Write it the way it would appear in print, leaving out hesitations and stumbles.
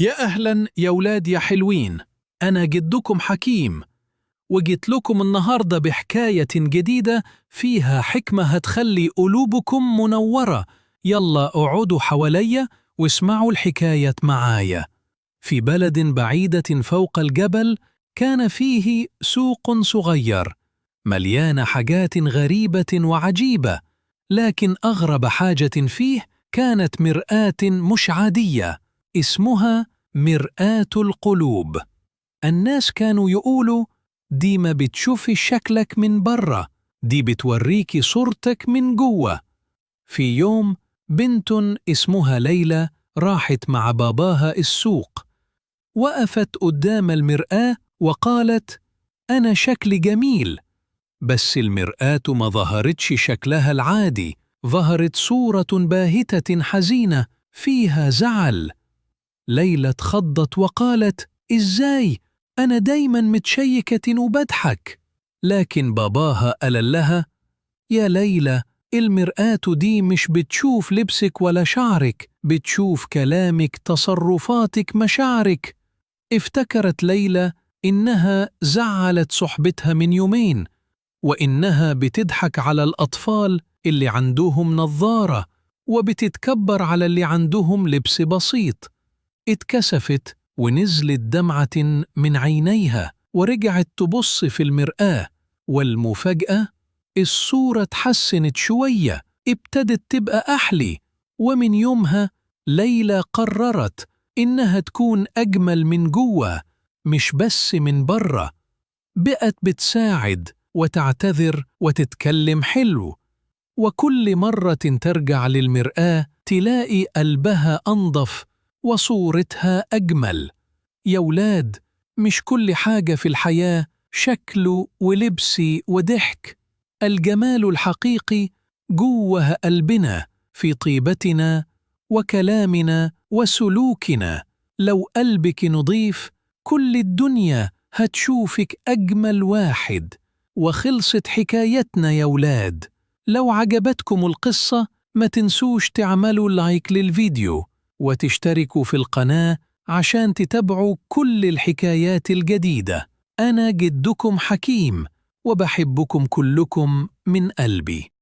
يا أهلا يا ولاد يا حلوين، أنا جدكم حكيم، وجيت لكم النهاردة بحكاية جديدة فيها حكمة هتخلي قلوبكم منورة. يلا اقعدوا حواليا واسمعوا الحكاية معايا. في بلد بعيدة فوق الجبل كان فيه سوق صغير مليان حاجات غريبة وعجيبة، لكن أغرب حاجة فيه كانت مرآة مش عادية اسمها مرآة القلوب. الناس كانوا يقولوا دي ما بتشوفي شكلك من بره، دي بتوريكي صورتك من جوه. في يوم بنت اسمها ليلى راحت مع باباها السوق، وقفت قدام المرآة وقالت: أنا شكلي جميل. بس المرآة ما ظهرتش شكلها العادي، ظهرت صورة باهتة حزينة فيها زعل. ليلى اتخضت وقالت: إزاي؟ أنا دايما متشيكة وبضحك. لكن باباها قال لها: يا ليلى، المرآة دي مش بتشوف لبسك ولا شعرك، بتشوف كلامك، تصرفاتك، مشاعرك. افتكرت ليلى إنها زعلت صحبتها من يومين، وإنها بتضحك على الأطفال اللي عندهم نظارة، وبتتكبر على اللي عندهم لبس بسيط. اتكسفت ونزلت دمعة من عينيها، ورجعت تبص في المرآة، والمفاجأة الصورة اتحسنت شوية، ابتدت تبقى أحلي. ومن يومها ليلى قررت إنها تكون أجمل من جوه، مش بس من بره. بقت بتساعد وتعتذر وتتكلم حلو، وكل مرة ترجع للمرآة تلاقي قلبها أنضف وصورتها أجمل. يا ولاد، مش كل حاجة في الحياة شكل ولبس وضحك. الجمال الحقيقي جوه قلبنا، في طيبتنا وكلامنا وسلوكنا. لو قلبك نضيف، كل الدنيا هتشوفك أجمل واحد. وخلصت حكايتنا يا ولاد. لو عجبتكم القصة ما تنسوش تعملوا like للفيديو وتشتركوا في القناة عشان تتابعوا كل الحكايات الجديدة. أنا جدكم حكيم، وبحبكم كلكم من قلبي.